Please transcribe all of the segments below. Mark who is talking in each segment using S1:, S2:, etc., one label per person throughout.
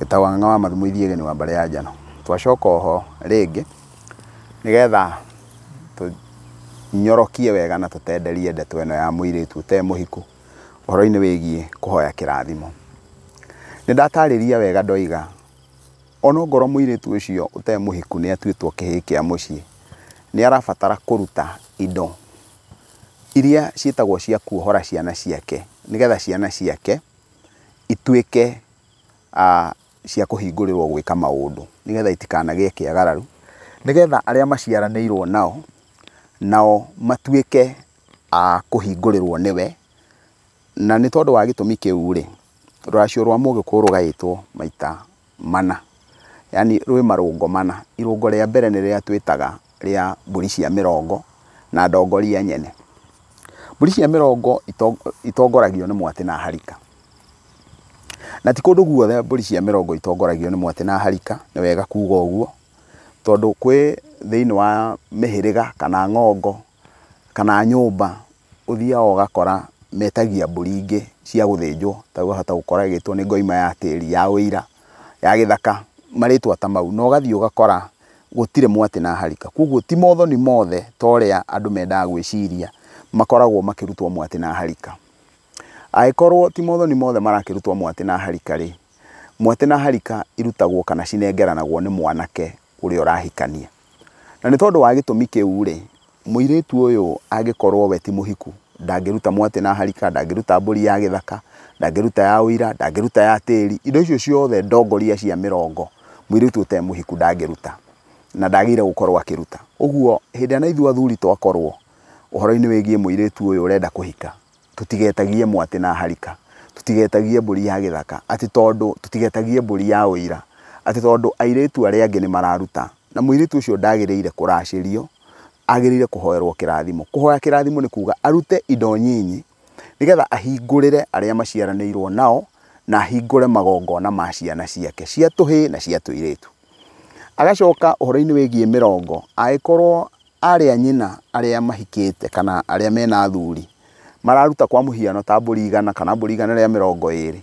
S1: Gĩtagwo Ng'ang'a wa Mathumo ithiĩ wa mbarĩ ya Njano. Twacoka oho rĩngĩ nĩgetha tũnyorokie wega na tũtenderie ndeto ĩno ya mũirĩtu ũtarĩ mũhiku ũhoro-inĩ wĩgiĩ kũhoya kĩrathimo. Nĩ ndatarĩria wega ndoiga onongorwo mũirĩtu ũcio ũtarĩ mũhiku nĩ atuĩtwo kĩhĩĩ kĩa mũciĩ, nĩ arabatara kũruta indo iria ciĩtagwo cia kuohora ciana ciake nĩgetha ciana ciake ituĩke cia kũhingũrĩrwo gwĩka maũndũ nĩgetha itikanagĩe kĩagararu, nĩgetha arĩa maciaranĩirwo nao nao matuĩke a kũhingũrĩrwo nĩwe. Na nĩ tondũ wa gĩtũmi kĩu rĩ, rũracio rwa mũgĩkũyũ rũgaĩtwo maita mana, yaani rwĩ marũngo mana. Irũngo rĩa mbere nĩ rĩrĩa twĩtaga rĩa mbũri cia mĩrongo na ndongoria nyene. Mbũri cia mĩrongo itongoragio nĩ mwatĩ na harika. Na ti kũndũ guothe mbũri cia mĩrongo itongoragio nĩ mwatĩ na harika, nĩ wega kuga ũguo, tondũ kwĩ thĩinĩ wa mĩhĩrĩga kana ng'ongo kana nyũmba ũthiaga ũgakora metagia mbũri ingĩ cia gũthĩnjwo, ta rĩu wahota gũkora ĩgĩtwo nĩ ngoima ya tĩri, ya ũira, ya gĩthaka, marĩtwa ta mau, na ũgathiĩ ũgakora gũtirĩ mwatĩ na harika. Koguo ti mothoni mothe ta ũrĩa andũ mendaga gwĩciria makoragwo makĩrutwo mwatĩ na harika. Angĩkorwo ti mothoni mothe marakĩrutwo mwatĩ na harika rĩ, mwatĩ na harika irutagwo kana cinengeranagwo nĩ mwanake ũrĩa ũrahikania. Na nĩ tondũ wa gĩtũmi kĩu rĩ, mũirĩtu ũyũ angĩkorwo we ti mũhiku, ndangĩruta mwatĩ na harika, ndangĩruta mbũri ya gĩthaka, ndangĩruta ya ũira, ndangĩruta ya tĩri, indo icio ciothe ndongoria cia mĩrongo, mũirĩtu ũtarĩ mũhiku ndangĩruta na ndagĩrĩire gũkorwo akĩruta. Ũguo hĩndĩ ĩrĩa na ithuĩ athuri twakorwo ũhoro-inĩ wĩgiĩ mũirĩtu ũyũ ũrenda kũhika, tũtigetagie mwatĩ na harika, tũtigetagie mbũri ya gĩthaka, atĩ tondũ tũtigetagie mbũri ya ũira, atĩ tondũ airĩtu arĩa angĩ nĩ mararuta. Na mũirĩtu ũcio ndagĩrĩire kũracĩrio, agĩrĩire kũhoerwo kĩrathimo. Kũhoya kĩrathimo nĩ kuga arute indo nyinyi nĩgetha ahingũrĩre arĩa maciaranĩirwo nao na ahingũre magongona ma ciana ciake cia tũhĩĩ na cia tũirĩtu. Agacoka ũhoro-inĩ wĩgiĩ mĩrongo, angĩkorwo arĩa nyina arĩa mahikĩte kana arĩa mena athuri mararuta kwa mũhiano ta mbũri 100 kana mbũri 120,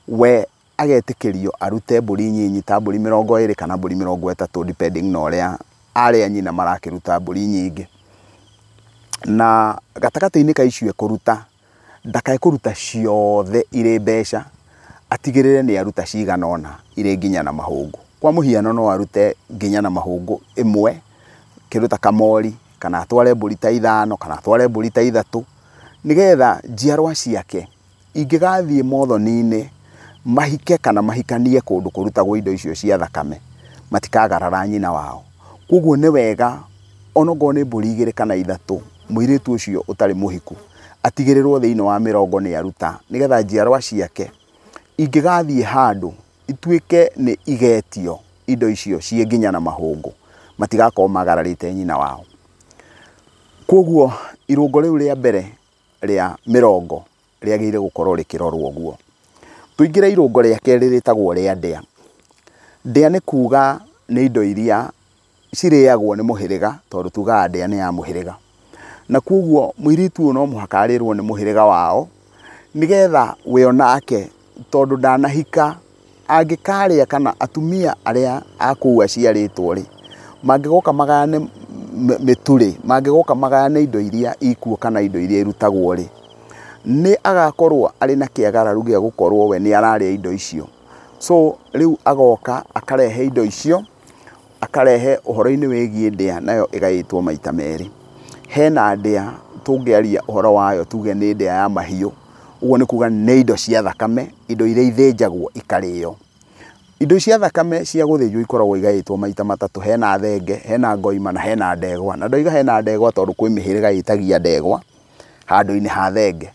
S1: we agetĩkĩrio arute mbũri nyinyi ta mbũri 20 kana mbũri 30 depending na ũrĩa arĩa nyina marakĩruta mbũri nyingĩ. Na gatagatĩ-inĩ ka icio ekũruta, ndakae kũruta ciothe irĩ mbeca, atigĩrĩre nĩ aruta cigana ũna irĩ nginya na mahũngũ. Kwa mũhiano no arute nginya na mahũngũ ĩmwe, kĩndũ ta kamori, kana atware mbũri ta 5 kana atware mbũri ta 3, nĩgetha njiarwa ciake ingĩgathiĩ mothoni-inĩ mahike kana mahikanie kũndũ kũrutagwo indo icio cia thakame, matikagarara nyina wao. Koguo nĩ wega onokorwo nĩ mbũri 2 kana 3, mũirĩtu ũcio ũtarĩ mũhiku atigĩrĩrwo thĩinĩ wa mĩrongo nĩ aruta, nĩgetha njiarwa ciake ingĩgathiĩ handũ ituĩke nĩ igetio indo icio ciĩ nginya na mahũngũ, matigakorwo magararĩte nyina wao. Koguo irũngo rĩu rĩa mbere rĩa mĩrongo rĩagĩrĩire gũkorwo rĩkĩrorwo ũguo. Tũingĩre irũngo rĩa kerĩ rĩtagwo rĩa ndĩa. Ndĩa nĩ kuga nĩ indo iria cirĩagwo nĩ mũhĩrĩga, tondũ tugaga ndĩa nĩ ya mũhĩrĩga. Na koguo mũirĩtu ũyũ no mũhaka arĩrwo nĩ mũhĩrĩga wao, nĩgetha we onake tondũ ndanahika angĩkarĩa kana atumia arĩa a kũu aciarĩtwo rĩ, mangĩgoka magayane mĩtu rĩ, mangĩgoka magayane indo iria ikuo kana indo iria irutagwo rĩ, nĩ agakorwo arĩ na kĩagararu gĩa gũkorwo we nĩ ararĩa indo icio. So rĩu agoka akarehe indo icio, akarehe ũhoro-inĩ wĩgiĩ ndĩa, nayo ĩgaĩtwo maita merĩ. Hena ndĩa tũngĩaria ũhoro wayo tuge nĩ ndĩa ya mahiũ, ũguo nĩ kuga nĩ indo cia thakame, indo iria ithĩnjagwo ikarĩo. Indo cia thakame cia gũthĩnjwo ikoragwo igaĩtwo maita matatũ, hena thenge, hena ngoima na hena ndegwa. Na ndoiga hena ndegwa tondũ kwĩ mĩhĩrĩga ĩtagia ndegwa handũ-inĩ ha thenge.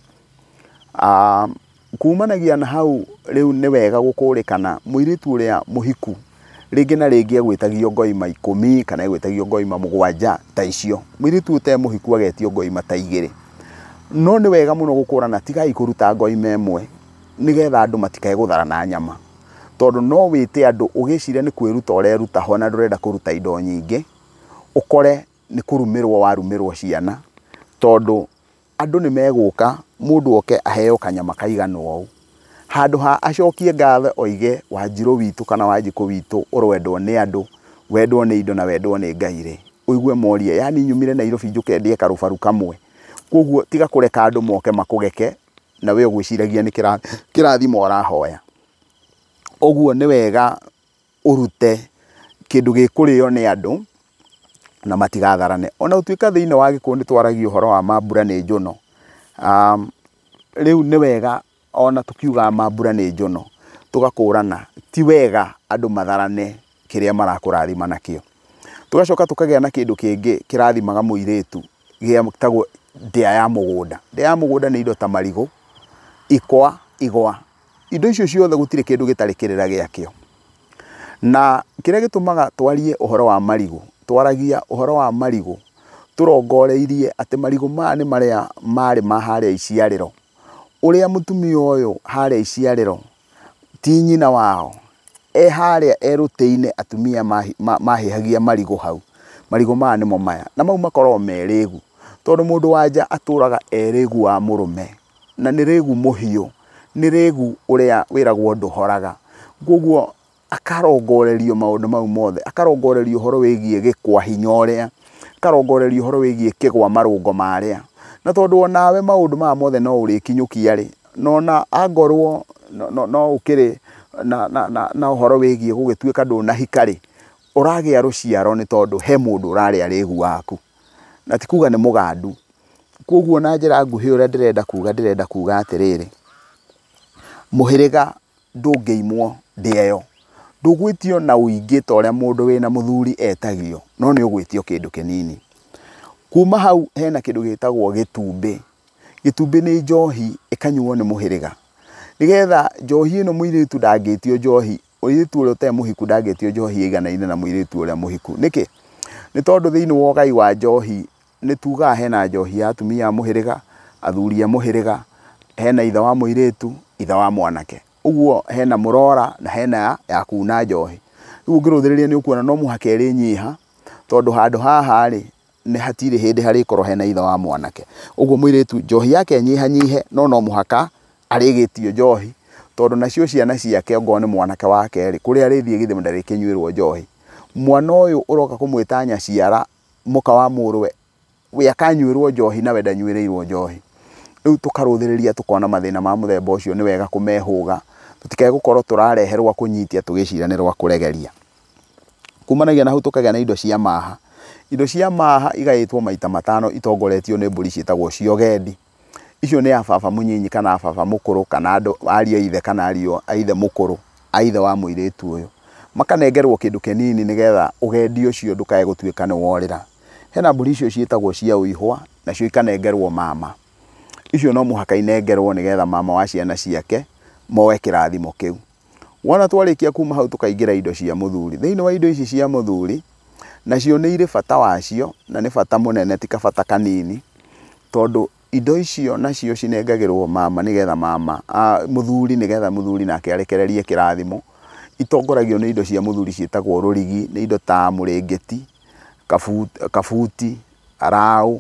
S1: Kumanagia na hau rĩu nĩ wega gũkũrĩkana mũirĩtu ũrĩa mũhiku rĩngĩ na rĩngĩ egwĩtagio ngoima 10 kana egwĩtagio ngoima 7 ta icio. Mũirĩtu ũtarĩ mũhiku agetio ngoima ta 2. No nĩ wega mũno gũkũrana, tigai kũruta ngoima ĩmwe nĩgetha andũ matikae gũtharana nyama. Tondũ no wĩte andũ ũgĩciria nĩ kwĩruta ũreruta ho na ndũrenda kũruta indo nyingĩ, ũkore nĩ kũrumĩrwo warumĩrwo ciana, tondũ andũ nĩ megũka mũndũ oke aheo kanyama kaigana ũũ. Handũ ha acokie ngatho oige Wanjirũ witũ kana Wanjikũ witũ ũrwendwo nĩ andũ, wendwo nĩ indo na wendwo nĩ Ngai rĩ, ũigue morie yani nyumire Nairobi njũke ndĩe karũbaru kamwe. Koguo tiga kũreka andũ moke makũgeke na we ũgwĩciragia nĩ kĩrathimo ũrahoya. Ũguo nĩ wega ũrute kĩndũ gĩkũrĩo nĩ andũ na matigatharane. Ona gũtuĩka thĩinĩ wa Gĩkũyũ nĩ twaragia ũhoro wa mambura nĩ njũno, rĩu nĩ wega ona tũkiugaga mambura nĩ njũno tũgakũrana, ti wega andũ matharane kĩrĩa marakũrathima nakĩo. Tũgacoka tũkagĩa na kĩndũ kĩngĩ kĩrathimaga mũirĩtu gĩtagwo ndĩa ya mũgũnda. Ndĩa ya mũgũnda nĩ indo ta marigũ, ikwa, igwa. Indo icio ciothe gũtirĩ kĩndũ gĩtarĩ kĩrĩra gĩakĩo. Na kĩrĩa gĩtũmaga twarie ũhoro wa marigũ, twaragia ũhoro wa marigũ tũrongoreirie atĩ marigũ maya nĩ marĩa marĩ ma harĩa iciarĩro. Ũrĩa mũtumia ũyũ harĩa iciarĩro ti nyina wao, e harĩa e rũtĩ-inĩ atumia mahĩhagia marigũ hau. Marigũ maya nĩmo maya, na mau makoragwo me rĩgu, tondũ mũndũ wa nja atũraga e rĩgu wa mũrũme, na nĩ rĩgu mũhiũ, nĩ rĩgu ũrĩa wĩragwo ndũhoraga. Koguo akarongorerio maũndũ mau mothe, akarongorerio ũhoro wĩgiĩ gĩkwa hinya ũrĩa, akarongorerio ũhoro wĩgiĩ kĩgwa marũngo marĩa. Na tondũ onawe maũndũ maya mothe no ũrĩkinyũkia rĩ, na ona angorwo no ũkĩrĩ na ũhoro wĩgiĩ gũgĩtuĩka ndũnahika rĩ, ũragĩa rũciaro nĩ tondũ he mũndũ ũrarĩa rĩgu waku, na ti kuga nĩ mũgandu. Koguo na njĩra nguhĩ ũrĩa ndĩrenda kuga atĩrĩrĩ, mũhĩrĩga ndũngĩimwo ndĩa ĩyo. Ndũgwĩtio na ũingĩ ta ũrĩa mũndũ wĩna mũthuri etagio, no nĩ ũgwĩtio kĩndũ kĩnini. Kuma hau hena kĩndũ gĩtagwo gĩtumbĩ. Gĩtumbĩ nĩ njohi ĩkanyuo nĩ mũhĩrĩga. Nĩgetha njohi ĩno mũirĩtu ndangĩtio njohi, mũirĩtu ũrĩa ũtarĩ mũhiku ndangĩtio njohi ĩiganaine na mũirĩtu ũrĩa mũhiku. Nĩkĩ? Nĩ tondũ thĩinĩ wa ũgai wa njohi nĩ tugaga hena njohi ya atumia a mũhĩrĩga, athuri a mũhĩrĩga, hena ithe wa mũirĩtu, ithe wa mwanake. Ũguo hena mũrora na hena ya kuna njohi. Rĩu ũngĩrũthĩrĩria nĩ ũkuona no mũhaka ĩrĩnyiha, tondũ handũ haha rĩ nĩ hatirĩ hĩndĩ harĩkorwo hena ithe wa mwanake. Ũguo mũirĩtu njohi yake ĩnyihanyihe, no no mũhaka arĩgĩtio njohi, tondũ nacio ciana ciake ongorwo nĩ mwanake wake rĩ, kũrĩa arĩthiĩ githĩ ndarĩkĩnyuĩrwo njohi. Mwana ũyũ ũroka kũmwĩta nyaciara mũka wa mũrũwe, we akanyuĩrwo njohi nawe ndanyuĩrĩirwo njohi. Rĩu tũkarũthĩrĩria tũkona mathĩna ma mũthemba ũcio nĩ wega kũmehũga, tũtikae gũkorwo tũrarehe rwa kũnyitia tũgĩcira nĩ rwa kũregeria. Kumanagia na hau tũkagĩa na indo cia maha. Indo cia maha igaĩtwo maita matano itongoretio nĩ mbũri ciĩtagwo cia ũgendi. Icio nĩ a baba mũnyinyi kana a baba mũkũrũ kana andũ ariũ a ithe kana ariũ a ithe mũkũrũ, a ithe wa mũirĩtu ũyũ. Makanengerwo kĩndũ kĩnini nĩgetha ũgendi ũcio ndũkae gũtuĩka nĩ worĩra. Hena mbũri icio ciĩtagwo cia ũihwa, nacio ikanengerwo mama. Icio no mũhaka inengerwo nĩgetha mama wa ciana ciake moe kĩrathimo kĩu. Wona twarĩkia kuma hau tũkaingĩra indo cia mũthuri. Thĩinĩ wa indo ici cia mũthuri, nacio nĩ irĩ bata wacio, na nĩ bata mũnene ti kabata kanini, tondũ indo icio nacio cinengagĩrwo mama nĩgetha mama, mũthuri nĩgetha mũthuri nake arekererie kĩrathimo. Itongoragio nĩ indo cia mũthuri ciĩtagwo rũrigi, nĩ indo ta mũrĩngĩti, kabuti, raũ,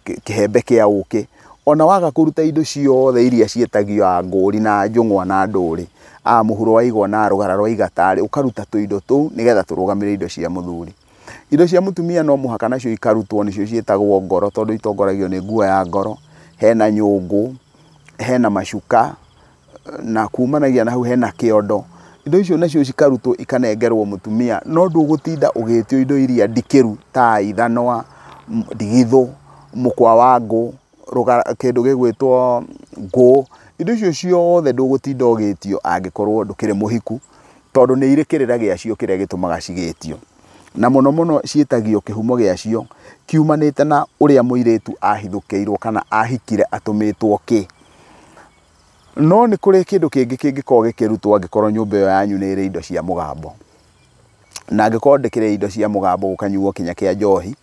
S1: kĩhembe kĩa ũkĩ. Ona waga kũruta indo ciothe iria ciĩtagio a ngũri na njũng'wa na ndũrĩ, a mũhuro wa igwa na rũgara rwa igata rĩ, ũkaruta tũindo tũu nĩgetha tũrũgamĩrĩre indo cia mũthuri. Indo cia mũtumia no mũhaka nacio ikarutwo, nĩcio ciĩtagwo ngoro, tondũ itongoragio nĩ nguo ya ngoro. Hena nyũngũ, hena macuka, na kumanagia na hau hena kĩondo. Indo icio nacio cikarutwo ikanengerwo mũtumia, no ndũgũtinda ũgĩtio indo iria ndikĩru ta ithanwa, ndigithũ, mũkwa wa ngũ, kĩndũ gĩgwĩtwo ngũ. Indo icio ciothe ndũgũtinda ũgĩtio angĩkorwo ndũkĩrĩ mũhiku, tondũ nĩ irĩ kĩrĩra gĩacio kĩrĩa gĩtũmaga cigĩtio. Na mũno mũno ciĩtagio kĩhumo gĩacio kiumanĩte na ũrĩa mũirĩtu ahithũkĩirwo kana ahikire atũmĩtwo kĩ. No nĩ kũrĩ kĩndũ kĩngĩ kĩngĩkorwo gĩkĩrutwo angĩkorwo nyũmba ĩyo yanyu nĩ ĩrĩ indo cia mũgambo. Na angĩkorwo ndĩkĩrĩ indo cia mũgambo gũkanyuo kinya kĩa njohi,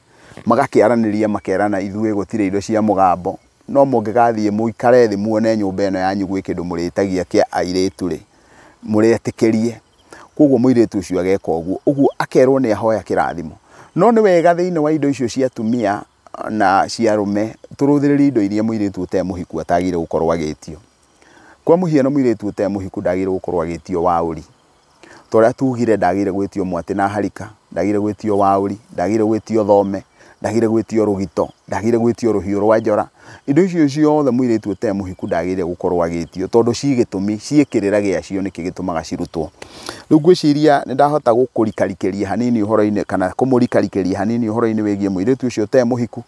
S1: magakĩaranĩria makerana ithuĩ gũtirĩ indo cia mũgambo, no mũngĩgathiĩ mũikare thĩ muone nyũmba ĩno yanyu gwĩ kĩndũ mũrĩtagia kĩa airĩtu rĩ, mũrĩetĩkĩrie. Koguo mũirĩtu ũcio ageka ũguo, ũguo akerwo nĩ ahoya kĩrathimo. No nĩ wega thĩinĩ wa indo icio cia atumia na cia arũme tũrũthĩrĩrie indo iria mũirĩtu ũtarĩ mũhiku atagĩrĩire gũkorwo agĩtio. Kwa mũhiano mũirĩtu ũtarĩ mũhiku ndagĩrĩirwo gũkorwo agĩtio waũri. Ta ũrĩa tugire ndagĩrĩire gwĩtio mwatĩ na harika, ndagĩrĩire gwĩtio waũri, ndagĩrĩire gwĩtio thome, ndagĩrĩire gwĩtio rũgito, ndagĩrĩire gwĩtio rũhiũ rwa njora. Indo icio ciothe mũirĩtu ũtarĩ mũhiku ndagĩrĩire gũkorwo agĩtio tondũ ci gĩtũmi, ciĩ kĩrĩra gĩacio nĩkĩ gĩtũmaga cirutwo. Rĩu ngwĩciria nĩ ndahota gũkũrikarikĩria hanini ũhoro-inĩ kana kũmũrikarikĩria hanini ũhoro-inĩ wĩgiĩ mũirĩtu ũcio ũtarĩ mũhiku,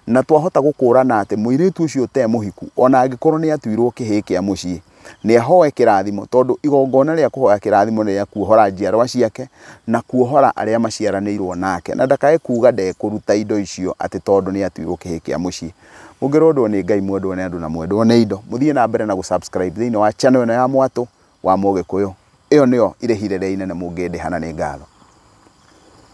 S1: na twahota gũkũrana atĩ mũirĩtu ũcio ũtarĩ mũhiku ona angĩkorwo nĩ atuirwo kĩhĩĩ kĩa mũciĩ, nĩ ahoe kĩrathimo tondũ igongona rĩa kũhoya kĩrathimo nĩ rĩa kuohora njiarwa ciake na kuohora arĩa maciaranĩirwo nake, na ndakae kuga ndekũruta indo icio atĩ tondũ nĩ atuirwo kĩhĩĩ kĩa mũciĩ. Mũngĩrondwo nĩ Ngai, mwendwo nĩ andũ na mwendwo nĩ indo, mũthiĩ na mbere na gũ-subscribe thĩinĩ wa channel ĩno ya Mwatũ wa Mũgĩkũyũ. Ĩyo nĩyo irĩhi rĩrĩa inene mũngĩndĩha na nĩ ngatho.